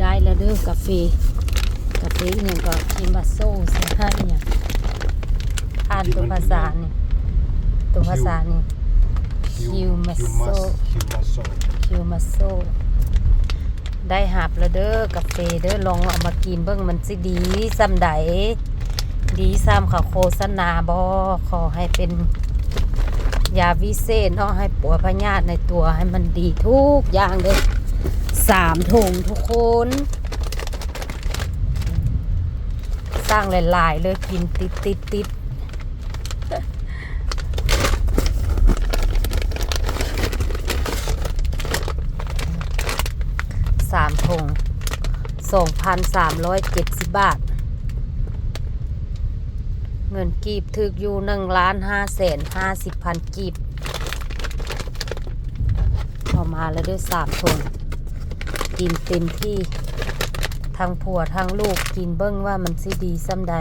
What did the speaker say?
ໄດ້ແລ້ວເດີ ກາເຟ ກາເຟອີ່ຫຍັງກໍ ຄິວມາໂຊ ຊິຫາອີ່ຫຍັງ ອ່ານຕົວພາສານີ້ ຕົວພາສານີ້ ຄິວມາໂຊ ຄິວມາໂຊ ຄິວມາໂຊ ໄດ້ຮັບແລ້ວເດີ ກາເຟເດີ ລອງເອົາມາກິນເບິ່ງ ມັນຊິດີສ່ຳໃດ ດີສ່ຳເຂົາໂຄສະນາບໍ່? ຂໍໃຫ້ເປັນຢາວິເສດເນາະ ໃຫ້ປົວພະຍາດໃນຕົວ ໃຫ້ມັນດີທຸກຢ່າງເດີ ສາມຖົງທຸກຄົນ ສັ່ງຫຼາຍໆເລີຍ ກິນຕິດໆໆ ສາມຖົງ ສອງພັນສາມຮ້ອຍເຈັດສິບບາດ ເງິນກີບຖືກຢູ່ ໜຶ່ງລ້ານຫ້າແສນຫ້າສິບພັນກີບ ເຂົ້າມາແລ້ວເດີ ສາມຖົງ ກິນເຕັມທີ່ ທັງຜົວທັງລູກ ກິນເບິ່ງວ່າມັນຊິດີສ່ຳໃດ.